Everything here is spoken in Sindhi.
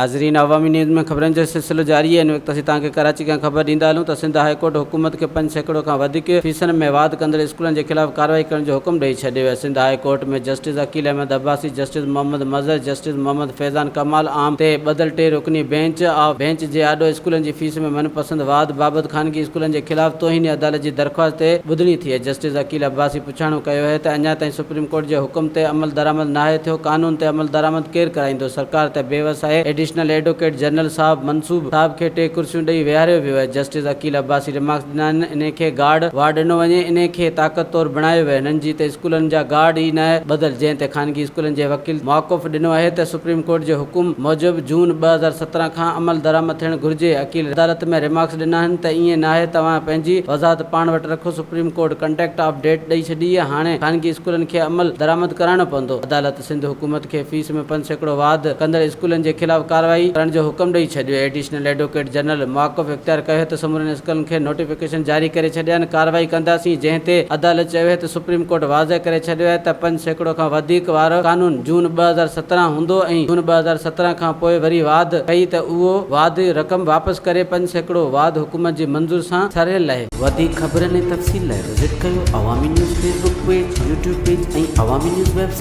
ناظرين عوامي نيوز ۾ خبرن جو سلسلو جاري آهي ان وقت اسين توهان کي ڪراچي کان خبر ڏيندا هلون ته سنڌ هاء ڪورٽ حڪومت کي 5% کان وڌيڪ فيسن ۾ واڌ ڪندڙ اسڪولن جي خلاف ڪارروائي ڪرڻ جو حڪم ڏئي ڇڏيو آهي Sindh high court ۾ justice Aqeel Ahmed Abbasi justice Muhammad Mazhar justice Muhammad Faizan Kamal عام تي ٻڌل ٽي رڪني بينچ آف بينچ جي آڏو اسڪولن جي فيس ۾ من پسند واڌ بابت خانگي اسڪولن جي خلاف توهين عدالت جي درخواست تي ٻڌڻي ٿي جسٽس عقيل عباسي پڇاڻو ڪيو آهي ته اڃا تائين سپريم ڪورٽ جي حڪم تي عملدرآمد ناهي ٿيو، قانون تي عملدرآمد ڪير ڪرائيندو، سرڪار ته بيوس آهي، ايڊيشنل ايڊووڪيٽ جنرل صاحب منصوب صاحب کي ٽي ڪرسيون ڏئي ويهاريو ويو آهي، جسٽس عقيل عباسي ريمارڪس ڏنا آهن انهي کي گارڊ وارڊ ڏنو وڃي، انهي کي طاقت طور بڻايو ويو، هنن جي ته اسڪولن جا گارڊ ئي ناهي ٻڌل، جنهن تي خانگي اسڪولن جي وڪيل موقف ڏنو آهي ته سپريم ڪورٽ جي حڪم موجب جون 2017 کان عملدرآمد ٿيڻ گهرجي، عقيل عدالت ۾ ريمارڪس ڏنا آهن ته ائين ناهي توهان پنهنجي وضاحت پاڻ وٽ رکو، supreme court conduct of date ڏئي ڇڏي آهي، هاڻي خانگي اسڪولن کي عمل درآمد ڪرائڻو پوندو. عدالت سنڌ حڪومت کي فيس ۾ 5% واڌ ڪندڙ اسڪولن جي خلاف ڪارروائي ڪرڻ جو حڪم ڏئي ڇڏيو. ايڊيشنل ايڊووڪيٽ جنرل موقف اختيار ڪيو ته سمورن اسڪولن کي نوٽيفڪيشن جاري ڪري ڇڏيا آهن، ڪارروائي ڪنداسين، جنهن تي عدالت چيو ته سپريم ڪورٽ واضح ڪري ڇڏيو آهي ته 5% کان وڌيڪ وارو قانون جون 2017 هوندو ۽ جون 2017 کان پوء وري واڌ ڪئي ته اهو واڌ رقم واپس ڪري 5% واڌ حڪومت جي منظور سان سرهيل لهي. وڌيڪ خبرن ۽ تفصيل لاء وزٽ ڪيو Awami news Facebook page, YouTube page ۽ Awami news website.